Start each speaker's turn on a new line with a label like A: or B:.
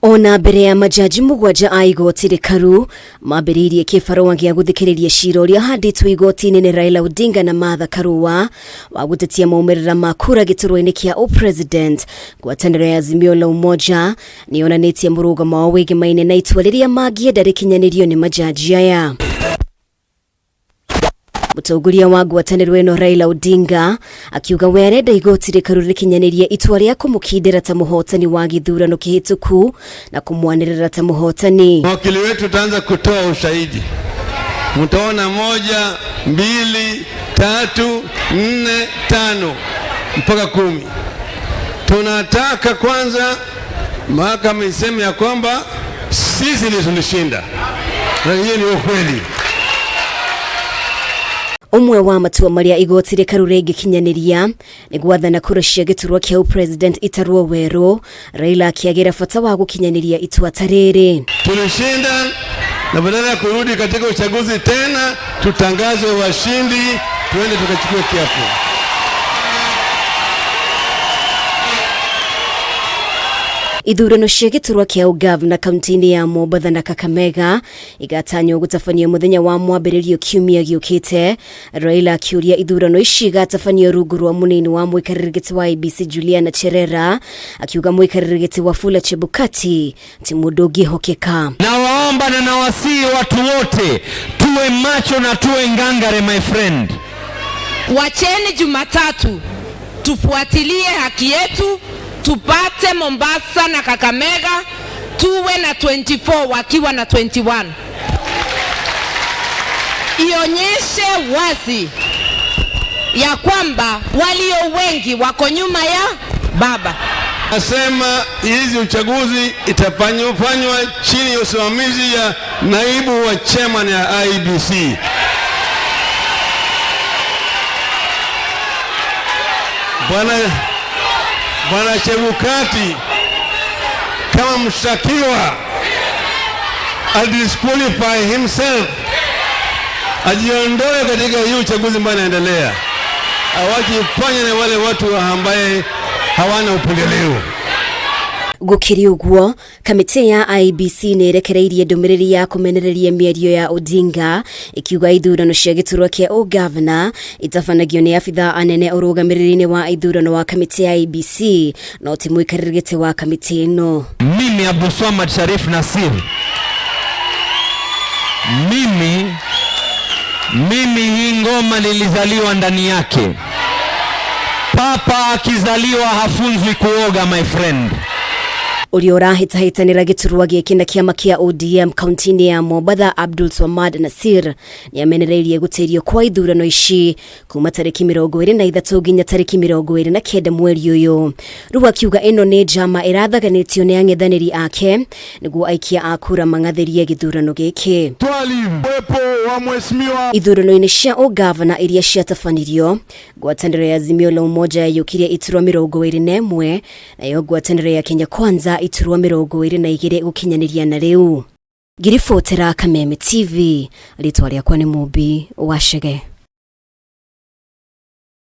A: Ona mbere ya majaji 7 a igoti rĩkaru mambĩrĩirie kĩbarũa gĩa gũthikĩrĩria cira ũrĩa ũhandĩtwo igoti-inĩ nĩ Raila Odinga na Martha Karua wa gũtetia maumĩrĩra ma kura gĩturwa-inĩ kĩa ũpresident, ngwatanĩro ya Azimio la Umoja nĩ yonanĩtie mũrũgamo wao wĩgemaine na itua rĩrĩa mangĩenda rĩkinyanĩrio nĩ majaji aya. Mũtongoria wa ngwatanĩro ĩno Raila Odinga akiuga we arenda igoti rĩkaru rĩkinyanĩrie itua rĩa kũmũkindĩra ta mũhotani wa gĩthurano kĩhĩtũku na kũmwanĩrĩra ta mũhotani.
B: Mawakili wetu tutaanza kutoa ushahidi, mtaona 1, 2, 3, 4, 5 mpaka 10. Tunataka kwanza mahakama iseme ya kwamba sisi ndio tulishinda, na hiyo ni ukweli.
A: Ũmwe wa matua marĩa igoti rĩkaru rĩngĩkinyanĩria nĩ gwathana kura cia gĩturwa kĩa ũpresident itarwo werũ, Raila akĩagĩra bata wa gũkinyanĩria itua ta rĩrĩ.
B: Tulishinda na badala ya kurudi katika uchaguzi tena tutangazwe washindi, tuende tukachukue kiapo.
A: Ithurano cia gĩturwa kĩa ũgavana kaunti-inĩ ya Mombatha na Kakamega igatanywo gũtabanio mũthenya wa mwambĩrĩrio kiumia gĩũkĩte. Raila akiũria ithurano ici igatabanio rungu rwa mũnini wa mũikarĩri gĩtĩ wa IEBC Juliana Cherera, akiuga mũikarĩri gĩtĩ Wafula Chebukati ti mũndũ ũngĩhokeka.
C: Nawaomba na nawasihi watu wote tuwe macho na tuwe ngangare, my friend.
D: Wacheni Jumatatu tufuatilie haki yetu, tupate Mombasa na Kakamega tuwe na 24 wakiwa na 21. Ionyeshe wazi ya kwamba walio wengi wako nyuma ya baba.
B: Nasema hizi uchaguzi itafanywa chini ya usimamizi ya naibu wa chairman ya IEBC. Bwana Chebukati kama mshtakiwa adisqualify himself, ajiondoe katika hii uchaguzi ambao unaendelea, awajifanye na wale watu ambaye hawana upendeleo.
A: Gũkĩrĩ ũguo, kamĩtĩ ya IEBC nĩ ĩrekereirie ndũmĩrĩri ya kũmenereria mĩario ya Odinga ĩkiuga ithurano cia gĩturwa kĩa ũgavana itabanagio nĩ abithaa anene ũrũgamĩrĩri-inĩ wa ithurano wa kamĩtĩ ya IEBC no ti mũikarĩri gĩtĩ wa kamĩtĩ ĩno.
C: Mimi Abdulswamad Sharif Nassir, mimi hii ngoma nilizaliwa ndani yake. Papa akizaliwa hafunzwi kuoga, my friend.
A: Ũrĩa ũrahĩtahĩtanĩra gĩturwa gĩkĩ na kĩama kĩa ODM kaunti-inĩ ya Mombatha Abdul Swamad Nassir nĩ amenereirie gũtĩrio kwa ithurano ici kuma tarĩki 23 nginya tarĩki 29 mweri ũyũ. Rĩu akiuga ĩno nĩ njama ĩrathaganĩtio nĩ ang'ethanĩri ake nĩguo aikia a kura mang'athĩrie gĩthurano gĩkĩ.
B: Twali uwepo wa mheshimiwa
A: Ithurano-inĩ cia ũgavana iria ciatabanirio, ngwatanĩro ya Azimio la Umoja yaiyũkirie iturwa 21 nayo ngwatanĩro ya Kenya Kwanza iturwa 22 gũkinyanĩria na rĩu. Ngiribotera Kameme TV, rĩtwa rĩakwa nĩ Mũmbi wa Chege.